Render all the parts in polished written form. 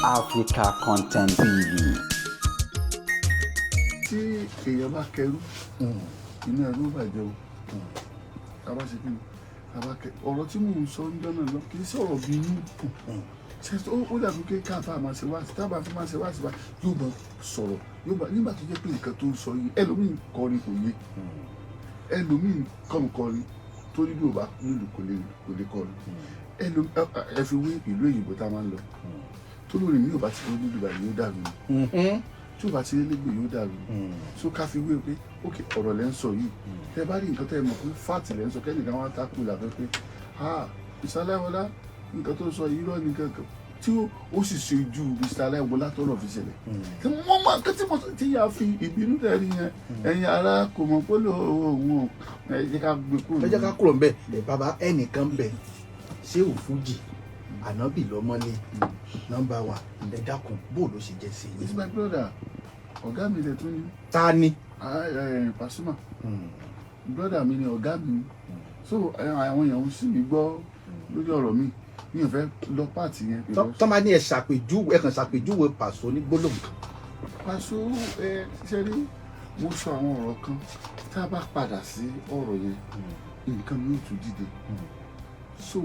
Africa Content TV. Tí èèyàn bá kẹrú, inú ẹrú bàjẹ́ o. Tá a bá ṣe kí ni, tá a bá kẹ ọ̀rọ̀ tí mò ń sọ ń jọ́nà lọ, kì í sọ̀rọ̀ bí inú ṣe. Ó dàbí pé káfá máa ṣe wá sí, tábà fi máa ṣe wá sí wa, yóò bá sọ̀rọ̀, yóò bá nígbà tó jẹ́ pé nǹkan tó ń sọ yìí, ẹlòmíì kọrin kò yé, ẹlòmíì kàn kọrin torí bí ò bá nílùú kò lè kọrin. Ẹlòmíì, ẹ fi wé ìlú òyìnbó tá a máa ń lọ, tó lórí mi ò bá ti rí nílùú báyìí, yóò dàrú ni. Tí ò bá ti rí lẹ́gbẹ̀ẹ́, yóò dàrú ni. So ká fi wé pé ok, ọ̀rọ̀ lẹ́ ń sọ yìí, tẹ́ bá rí nǹkan tẹ́ mọ̀ pé fact lẹ́ ń sọ, kẹ́nìkan wá tákù làbẹ́ pé, "Ah, Mr. Aláìwọlá, nǹkan tó sọ yìí rọ́ ní kankan," tí ó sì ṣe ju Mr. Aláìwọlá tọ́rọ̀ fi ṣẹlẹ̀ tí mo mọ nǹkan tí mo tí yà fi ìbínú tẹ̀ rí yẹn. Ẹ̀yin ará kò mọ̀ pé òun ò, ẹ jẹ́ ká gbé kúrò. Ẹ jẹ́ ká kúrò ńbẹ̀. Bàbá, ẹnìkan bẹ̀ ṣé ò fújì ànábì lọ́mọlé number one. Ẹ dákun, bó ló ṣe jẹ́ sí It's yín? my brother, ọ̀gá mi lè tún ní. Ta ni? Ah, Pasuma, brother mi ni, ọ̀gá mi ni. So àwọn èèyàn ń sì mí gbọ́ lórí ọ̀rọ̀ mi, mi ò fẹ́ lọ part yẹn. Tọ́ máa ní ẹ ṣàpèjúwe, ẹ kàn ṣàpèjúwe Pàṣọ ní gbólóhùn kan. Paso, ẹ ṣe rí, mo sọ àwọn ọ̀rọ̀ kan, tá a bá padà sí ọ̀rọ̀ yẹn, nǹkan mi ò tún dìde. So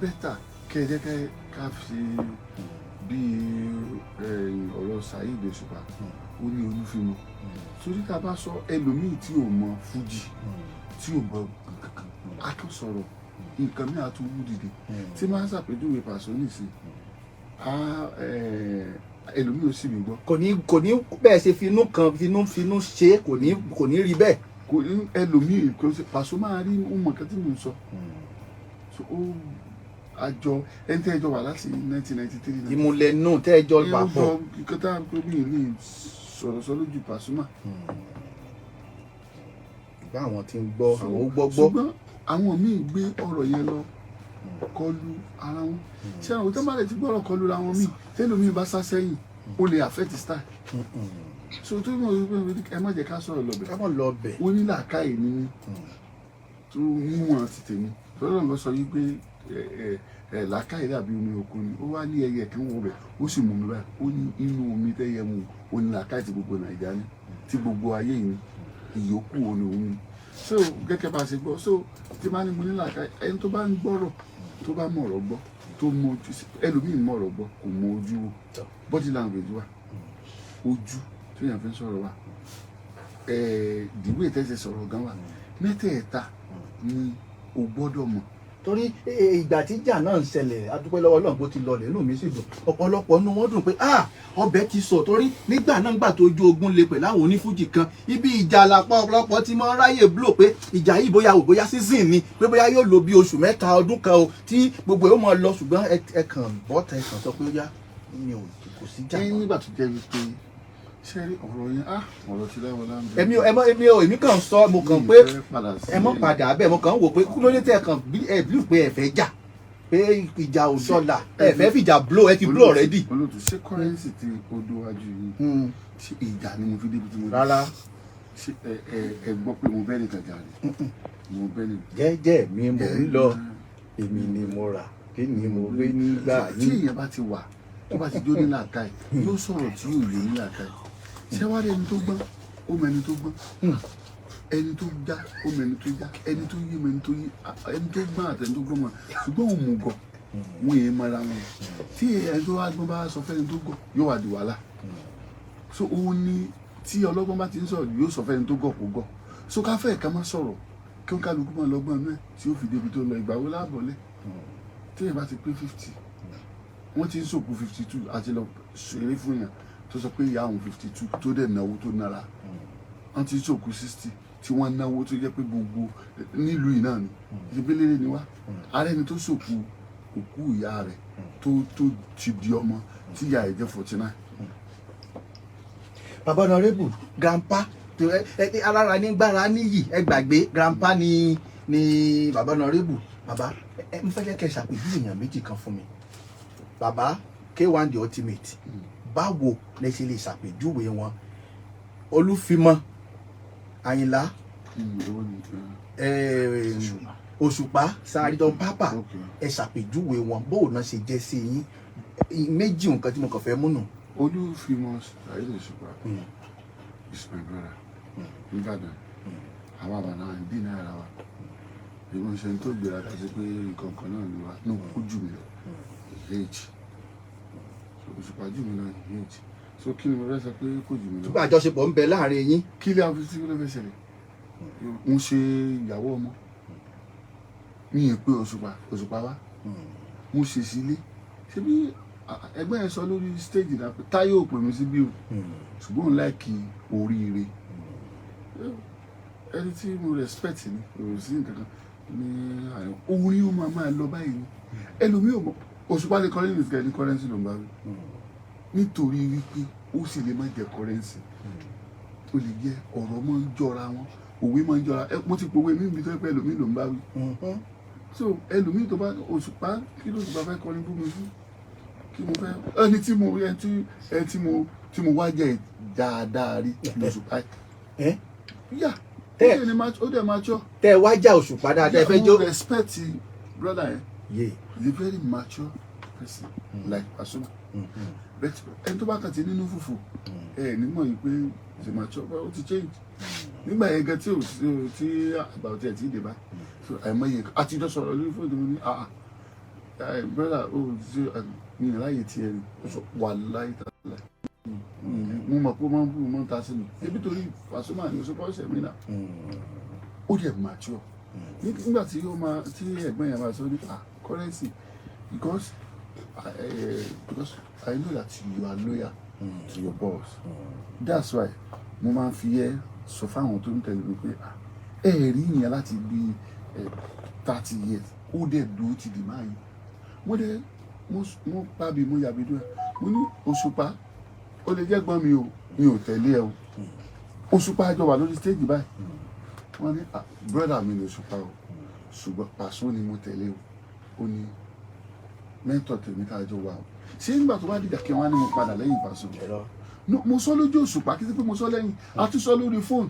better kẹ́ ẹ jẹ́ kẹ́ ká fi bíi ọ̀rọ̀ Saheed Òṣùpá, ó ní Olúfimọ, torí tá a bá sọ ẹlòmíì tí ò mọ fújì, tí ò mọ nǹkan kan, a tún sọ̀rọ̀ nǹkan mi, á tún wú dìde. Tí máa ń ṣàpèjúwe Pàṣọ nìsín, ẹlòmíì ò sì mí gbọ́. Kò ní bẹ́ẹ̀ ṣe finú kan finú ṣe, kò ní rí bẹ́ẹ̀. Kò ní ẹlòmíì kò sí Pàṣọ máa rí ó mọ nǹkan tí mò ń sọ. So ó àjọ ẹni tẹ́ ẹ jọ wà láti 1993 náà. Ìmùlẹ̀ nù tẹ́ ẹ jọ wà ẹ pọ̀. ó jọ nǹkan tá a pé mi lè sọ̀rọ̀ sọ lójú Pasuma. Ìgbà àwọn tí ń gbọ́, àwọn ó gbọ́ gbọ́. Ṣùgbọ́n àwọn míì gbé ọ̀rọ̀ yẹn lọ kọlu ara wọn. Ṣé àwọn tó bá lè ti gbọ́rọ̀ kọlu ara wọn míì, tẹ́lómi bá sá sẹ́yìn, ó lè affect style. So tó mọ̀ wípé ẹ má jẹ́ ká sọ̀rọ̀ lọ́bẹ̀. Ká mọ̀ lọ bẹ̀. Ó ní làákàyè ní tó níwọ̀n ti tèmi tọ́lọ́ lọ sọ yìí pé ẹ ẹ ẹ làákàyè dàbí omi òkun ni. Ó wá ní ẹyẹ kan wọ bẹ̀, ó sì mú mi báyìí. Ó ní inú omi tẹ́yẹ mu, ó ní làákàyè tí gbogbo Nàìjíríà ní, tí gbogbo ayé yìí ní, ìyókù òní òun ni. So gẹ́gẹ́ bá a ṣe gbọ́, so tí máa ní mo ní làákàyè, ẹni tó bá ń gbọ́rọ̀, tó bá mọ̀ ọ̀rọ̀ gbọ́, tó mọ ojú, ẹlòmíì mọ̀ ọ̀rọ̀ gbọ́, kò mọ ojú wò. Body language wà, ojú tó yàn fi ń sọ̀rọ̀ wà, the way tẹ́sẹ̀ sọ̀rọ̀ gan wà. Mẹ́tẹ̀ẹ̀ta ni o gbọ́dọ̀ mọ̀. Torí ìgbà tí ìjà náà ń ṣẹlẹ̀, adúpẹ́ lọ́wọ́ Ọlọ́run bó ti lọlẹ̀, inú mi sì dùn, ọ̀pọ̀lọpọ̀ inú wọn dùn pé, ah, ọbẹ̀ ti sọ. Torí nígbà náà, gbà tó ojú ogun le pẹ̀lú àwọn onífújì kan, ibi ìjà làpọ̀ ọ̀pọ̀lọpọ̀ ti máa ń ráyè blow pé ìjà yìí bóyá ò bóyá season ni, pé bóyá yóò lò bí oṣù 3, ọdún kan o, tí gbogbo ẹ̀ ó máa lọ. Ṣùgbọ́n ẹ kàn bọ́ta, ẹ kàn sọ pé ó yá, mi ò kò sí jà Ẹyin mọ́. Nígbà tó jẹ́ wípé, ṣé rí ọ̀rọ̀ yẹn, ah, ọ̀rọ̀ tí láwọn láǹbẹ̀. Èmi ò ẹ mọ èmi ò èmi kàn sọ, mo kàn pé ẹ mọ padà bẹ́ẹ̀. Mo kàn ń wò pé kí ló dé tẹ́ ẹ kàn bí ẹ believe pé ẹ fẹ́ jà, pé ìjà ò dọ́là, ẹ fẹ́ fìjà blow, ẹ ti blow already. Olóòtú, ṣé currency ti odò wájú yìí, ṣé ìjà ni mo fi débi tí mo dé? Rárá. Ṣé ẹ gbọ́ pé mo bẹ́ẹ̀ nìkan jà rí? Mo bẹ́ẹ̀ nìkan. Jẹ́jẹ́ mi mò ń lọ, èmi ni mo rà, kí ni mo gbé nígbà Tí yín. èèyàn bá ti wà, tó bá ti jó ní làákàyè, yóò sọ̀rọ̀ tí yóò lè ní làákàyè. Ṣé wàá rí ẹni tó gbọ́n, ó mọ ẹni tó gbọ́n, ẹni tó já, ó mọ ẹni tó já, ẹni tó yí mọ ẹni tó yí, ẹni tó gbọ́n àti ẹni tó gbọ́n mọ. Ṣùgbọ́n òun mú gọ̀ wọn èèyàn mọra wọn. Tí ẹni tó wá gbọ́n bá sọ fẹ́ni tó gọ̀, yóò wá di wàhálà. So òun ni tí ọlọ́gbọ́n bá ti ń sọ̀rọ̀, yóò sọ fẹ́ni tó gọ̀ kó gọ̀. So ká fẹ́ ká má sọ̀rọ̀, kí wọ́n kálukú máa lọ́gbọ́n inú ẹ̀ tí ó fi débi tó lọ. Ìgbà wo láàbọ̀lẹ̀ téèyàn bá ti pé 50, wọ́n ti ń sòkú 52 àti lọ ṣeré fún yàn tó sọ pé ìyá àwọn 52 tó dẹ̀ náwó tó nára. Wọ́n ti ń sòkú 60 tí wọ́n náwó tó jẹ́ pé gbogbo nílùú yìí náà ni ìbílẹ̀ ni wá. Ààrẹ ni tó sòkú òkú ìyá rẹ̀ tó ti di ọmọ tí ìyá rẹ̀ jẹ́ 49. Bàbá honorable, grandpa ẹ alára nígbàrá níyì, ẹ gbàgbé grandpa ni bàbá honorable. Bàbá, ẹ ń fẹ́ jẹ́ kẹ́ ṣàpèjúwe èèyàn méjì kan fún mi. Bàbá K1 The Ultimate, báwo lẹ ṣe lè ṣàpèjúwe wọn? Olúfimọ Àyìnlá, Èwo ni? Òṣùpá, Saheed Papa. Ẹ ṣàpèjúwe wọn, bóun náà ṣe jẹ́ sí yín. Méjì nǹkan tí mo kàn fẹ́ múnú. Olúfimọ Saheed Òṣùpá is my brother nìbàdàn. Àwọn àbànà ìbí náà ra wa, èmi ṣe ń tó gbéraga sí pé nǹkan kan náà ni wa ní ó jù mí lọ age. So Òṣùpá jù mí lọ age, so kí ni mo fẹ́ sọ pé kò jù mí lọ? Ṣùgbọ́n àjọṣepọ̀ ń bẹ láàrin yín. Kí lè fi sí ló fẹ́ ṣẹlẹ̀? Mo ṣe ìyàwó ọmọ mi ì pé Òṣùpá, Òṣùpá wá, mo ṣe sílé. Ṣé bí ẹgbẹ́ yẹn sọ lórí stage náà pé Táyé ò pè mí síbí o, ṣùgbọ́n òun like oríire ẹni tí mo respect ni. Kò sí nǹkan kan ní àárín orin, ó máa máa lọ báyìí ni. Ẹlòmíì ò mọ Òṣùpá lè kọrin nìkan ní Currency ló ń bá wí, nítorí wípé ó sì lè má jẹ Currency, ó lè jẹ ọ̀rọ̀ máa ń jọra wọn, òwe máa ń jọra. Mo ti pòwe mí bí tó yẹ pé ẹlòmíì ló ń bá wí. So ẹlòmíì tó bá Òṣùpá, kí ló Òṣùpá fẹ́ kọrin bú mi fún? Kí mo fẹ́ ẹni tí mo ẹni tí ẹni tí mo wá jẹ dáadáa rí lóṣùpá Ẹ́? yà. Ó dẹ̀ mature. Tẹ́ ẹ wá já Òṣùpá dáadáa, ẹ fẹ́ jó. Mo respect brother yẹn. Yé. He is a very mature person like Pasuma, but ẹni tó bá kàn ti nínú fùfù ẹ nímọ̀ yìí pé he's a mature, but ó ti change nígbà yẹn gan tí ò tí àgbà ò tiẹ̀ tí ì dé bá. So àìmọye àtijọ́ sọ̀rọ̀ lórí fóònù mi ní, "Ah ah, brother, ó ṣe mi ì ráyè tiẹ̀ ni." Ó sọ wàláhì tàláhì, mo mọ̀ pé ó máa ń bú, mo máa ń ta sí mi ebi torí Pasuma ni Òṣùpá ọ̀sẹ̀ mi náà. Ó dẹ̀ mature nígbà tí ó máa tí ẹ̀gbọ́n yẹn máa sọ ní, "Ah, Currency, because I know that you are loyal to your boss, that's why mo máa ń fi ẹ́ sọ fáwọn tó ń tẹ̀lé mi pé, ah, ẹ rí ìyẹn láti bí 30 years, ó dẹ̀ dúró ti dì máa yìí." Mo dẹ̀ mo pa bí mo yàbí dúró, mo ní, "Òṣùpá, ó lè jẹ́ gbọ́n mi o, mi ò tẹ̀lé ẹ o." Òṣùpá jọ wà lórí stage báyìí, wọ́n ní, "Ah, brother mi ni Òṣùpá o, ṣùgbọ́n Pàṣọ ni mo tẹ̀lé o." Ó ní mentor tèmi tá a jọ wà o. Ṣé nígbà tó bá dìjà kí wọ́n á ní mo padà lẹ́yìn Pàṣọ? Ẹ̀rọ. No, mo sọ lójú Òṣùpá, kí sí pé mo sọ lẹ́yìn, a tún sọ lórí fóònù.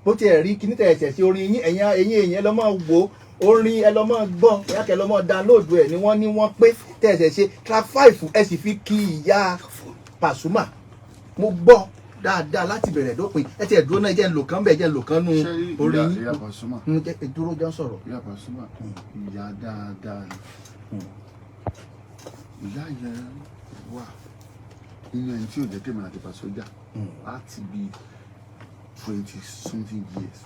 Bó tiẹ̀ rí kíní tẹ̀ ẹ̀sẹ̀ sí orin yín, ẹ̀yin èèyàn, ẹ lọ́ máa wo orin, ẹ lọ́ máa gbọ́, bóyá kẹ́ ẹ lọ́ máa download ẹ̀ ni. Wọ́n ní wọ́n pé tẹ̀ ẹ̀sẹ̀ ṣe track 5, ẹ sì fi kí ìyá Pasuma. Mo gbọ́ dáadáa láti bẹ̀rẹ̀ dópin. Ẹ tiẹ̀ dúró náà, jẹ́ ń lò kán bẹ́ẹ̀, jẹ́ ń lò kán nú Ṣé rí orin ìyá yín. ìyá Pasuma? Jẹ́ ẹ dúró, jẹ́ ń sọ̀rọ̀. Ìyá Pasuma, ìyá dáadáa ni ìyá yẹn. Wà nínú ẹni tí ò jẹ́ kémi àti Paso jà láti bí 20 something years.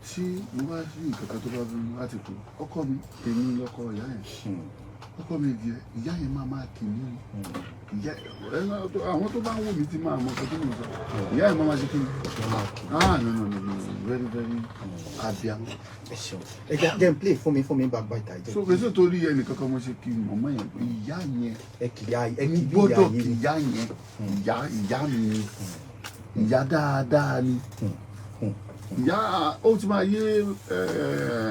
Tí mo bá rí nǹkan kan tó bá bí mi láti kú ọkọ mi, èmi lọkọ ìyá yẹn, ọkọ mi jẹ ìyá yẹn máa máa kì mí. Ìyá ẹ, àwọn tó bá ń wò mí ti máa mọ ọkọ tó mọ sọ. Ìyá yẹn máa máa ṣe kí ni? Ah, no, no, no, no, very, very abiamọ. Ẹ ṣeun. Ẹ jẹ́ n play fún mi bàbá ìta jẹ́. So kèsì torí ẹnì kankan mo ṣe kí mọ̀mọ́ yẹn, ìyá yẹn. Ẹ kì í ẹ Mo kì í bí ìyá gbọ́dọ̀ yín kí ni. ìyá yẹn. Ìyá mi ni, ìyá dáadáa ni ìyá. Ó ti máa yé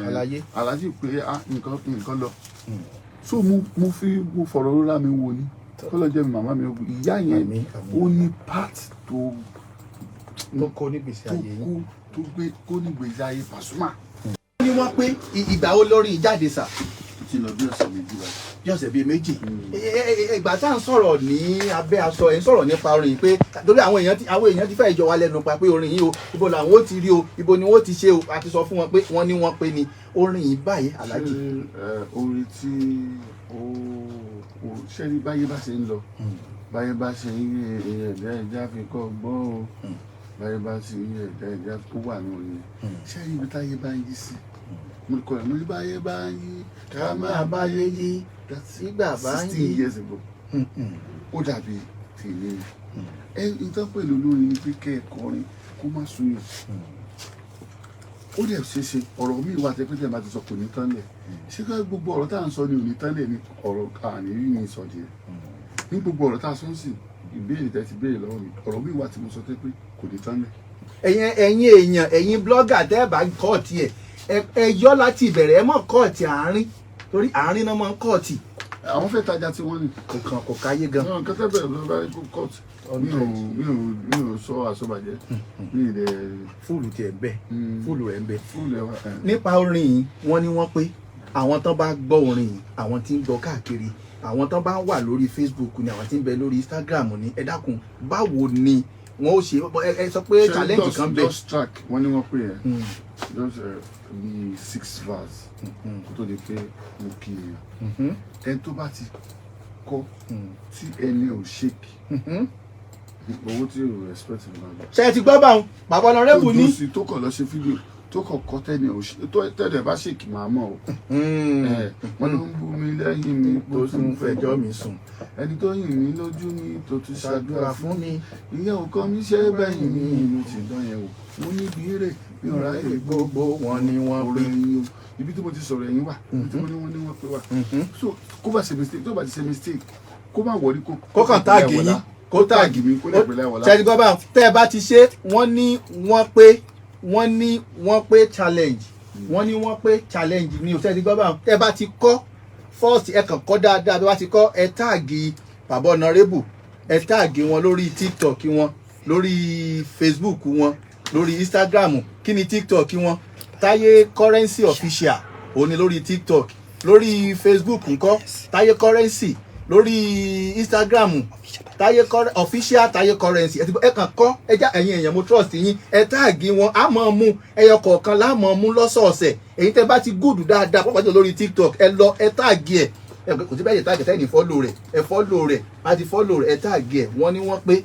Àlàyé. Aláàjì pé, ah, nǹkan lọ. So mo fi mo fọ̀rọ̀ rọra mi wò ni kọ́lọ́ jẹ́ mi màmá mi ogun ìyá yẹn. Àmín, àmín. Ó ní part tó Tó kó nígbèsí tó ayé yín. kó tó gbé kó nígbèsí ayé Pasuma. Ní wọ́n pé ìgbà wo lórí ìjáde sà? Ó ti lọ bí ọ̀sẹ̀ 2 báyìí. Bí ọ̀sẹ̀ bíi 2. Ìgbà tá à ń sọ̀rọ̀ ní abẹ́ aṣọ, ẹ̀ ń sọ̀rọ̀ nípa orin yìí pé torí àwọn èèyàn ti fẹ́ jọ wá lẹ́nu pa pé orin yìí o, ibo làwọn ó ti rí o, ibo ni wọ́n ti ṣe o. A ti sọ fún wọn pé wọ́n ní wọ́n pé ni orin yìí báyìí, Aláàjì. Ṣé orin tí ó ṣé ní báyé bá ṣe ń lọ, báyé bá ṣe ń rí, ẹ̀dá ẹ̀dá fi kọ́ gbọ́n o, báyé bá ṣe ń rí, ẹ̀dá ẹ̀dá ó wà ní orin yẹn. Ṣé ibi táyé bá ń yí sí, mo kọ́ ẹ̀, mo ní báyé bá ń yí ká máa báyé yí. That's Sígbà bá ń 16 yí. years ago. Ó dàbí tèmi ẹ nǹkan pẹ̀lú olórin ni pé kẹ́ ẹ kọrin kó má súnyàn. Ó dẹ̀ ṣe ṣe ọ̀rọ̀ mi wà tẹ́ pé tẹ́ bá ti sọ kò ní tán lẹ̀. Ṣé ká gbogbo ọ̀rọ̀ tá à ń sọ ni ò ní tán lẹ̀ ni? Ọ̀rọ̀ àní rí ni sọ díẹ̀ ní gbogbo ọ̀rọ̀ tá a sọ ń sìn. Ìbéèrè tẹ́ ti béèrè lọ́wọ́ mi, ọ̀rọ̀ mi wà tí mo sọ tẹ́ pé kò ní tán lẹ̀. Ẹ̀yin èèyàn, ẹ̀yin blogger, tẹ́ ẹ bá cut ẹ̀, ẹ yọ láti ìbẹ̀rẹ̀, ẹ mọ̀ cut àárín, torí àárín náà máa ń cut. Àwọn fẹ́ tajà tí wọ́n ní. Kò kàn kò káyé gan. Náà kẹ́tẹ́ bẹ̀rẹ̀ ló bá kó cut. Mi ò sọ àsọbàjẹ́ mi ì dẹ̀. Fúlù tiẹ̀ ń bẹ, fúlù rẹ̀ ń bẹ. Fúlù ẹ̀ wá ẹ̀. Nípa orin yìí, wọ́n ní wọ́n pé Àwọn tán bá gbọ́ orin yìí, àwọn tí ń gbọ́ káàkiri, àwọn tán bá wà lórí Facebook ni, àwọn tí ń bẹ lórí Instagram ni, ẹ dákun, báwo ni wọn ó ṣe? Ẹ sọ pé Ṣé challenge kan bẹ. Just track wọ́n ní wọ́n pè é, just bí six verse kó tó di pé mo kí èèyàn. Ẹni tó bá ti kọ́ tí ẹni ò shake, owó tí ò respect ní bàbá. Ṣe ẹ ti gbọ́ báwọn bàbá honourable ní. Tó sí, tó kàn lọ ṣe fídíò, tó kàn kọ́ tẹ́ni ò ṣe, tó tẹ́lẹ̀ bá shake, máa mọ̀ o. Wọ́n ló ń bú mi lẹ́yìn mi, tó tún fẹjọ́ mi sùn. Ẹni tó yìn mí lójú mi, tó tún ṣàdúrà ṣàdúrà fún fún mi. Ìyẹn ò kọ́ mi ṣe bẹ́yìn mi, mo ti dán yẹn wò, mo ní bí eré mi ò ráyè gbogbo wọn ni wọ́n ọ̀rọ̀ pé. ẹ̀yìn o. Ibi tí mo ti sọ̀rọ̀ ẹ̀yìn wà, ibi tí mo ní wọ́n ní wọ́n pé wà. So kó bá ṣe mistake, tó bá ti ṣe mistake, kó má wọrí, kó Kó kàn tag yín, kó tag mi, kó lè pèlè àwọ̀lá. Ṣe ti gbọ́ báwọn? Tẹ́ ẹ bá ti ṣe, wọ́n ní wọ́n pé, wọ́n ní wọ́n pé challenge, wọ́n ní wọ́n pé challenge ni o. Ṣe ti gbọ́ báwọn? Tẹ́ ẹ bá ti kọ́ first, ẹ kàn kọ́ dáadáa. Bí wọ́n ti kọ́, ẹ tag bàbá honourable, ẹ tag wọn lórí TikTok wọn, lórí Facebook wọn, lórí Instagram. Kí ni TikTok wọn? Táyé Currency Official òun ni lórí TikTok. Lórí Facebook ńkọ́? Táyé Currency. Lórí Instagram, Táyé Official Táyé Currency. Ẹ ti gbọ́, ẹ kàn kọ́ ẹ já. Ẹ̀yin èèyàn, mo trust yín. Ẹ tag wọn, á mọ̀ mú ẹyọ kọ̀ọ̀kan láàmọ̀ mú lọ́sọ̀ọ̀sẹ̀. Èyí tẹ́ bá ti good dáadáa pọ́pọ́ jù lórí TikTok, ẹ lọ, ẹ tag ẹ. Ẹ kò sí bẹ́ẹ̀ yẹ tag tẹ́yìn, follow rẹ̀, ẹ follow rẹ̀, a ti follow rẹ̀. Ẹ tag ẹ, wọ́n ní wọ́n pé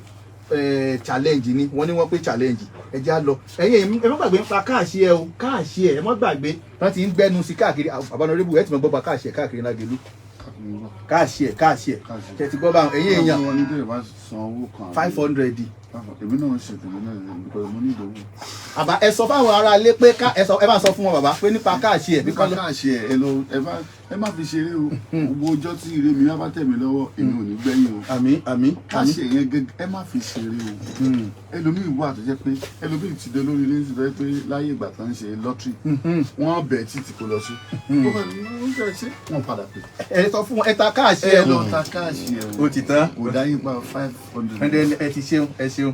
challenge ni, wọ́n ní wọ́n pé challenge. Ẹ já lọ. Ẹ̀yin èèyàn, ẹ má gbàgbé ń pa káàṣì ẹ o, káàṣì ẹ, ẹ má gbàgbé. Wọ́n ti ń gbẹ́nu sí káàkiri. Àbánirébù, ẹ ti mọ̀ gbọ́ pa káàṣì ẹ káàkiri lágẹ̀lú. Káàṣì ẹ, káàṣì ẹ. Ṣe ti gbọ́ báwọn, ẹ̀yin èèyàn? Wọ́n ní tẹ́lẹ̀ bá san owó kan. 500. Èmi náà ṣe tèmi náà because mo ní ìdòwò. Àbá, ẹ sọ fáwọn ará ilé pé ká ẹ sọ, ẹ bá sọ fún wọn bàbá pé nípa káàṣì ẹ. Nípa káàṣì ẹ, ẹ lọ, ẹ má fi ṣeré o. Gbogbo ọjọ́ tí ire mi bá tẹ̀ mí lọ́wọ́, èmi ò ní gbẹ̀yìn o. Àmín, àmín, àmín. Káàṣì yẹn gẹ́gẹ́, ẹ má fi ṣeré o. Ẹlòmíì wà tó jẹ́ pé ẹlòmíì ti dé lórí ilé tó jẹ́ pé láyé ìgbà tó ń ṣe lottery, wọ́n bẹ̀ títí kò lọ sí, ó kàn ní wọ́n fẹ́ ṣe, wọ́n padà pè. Ẹ sọ fún wọn, ẹ ta káàṣì Ẹ ẹ. lọ ta káàṣì ẹ o. Ó ti tán. Kò dá yín pa 500. Ẹ ti ṣeun, ẹ ṣeun.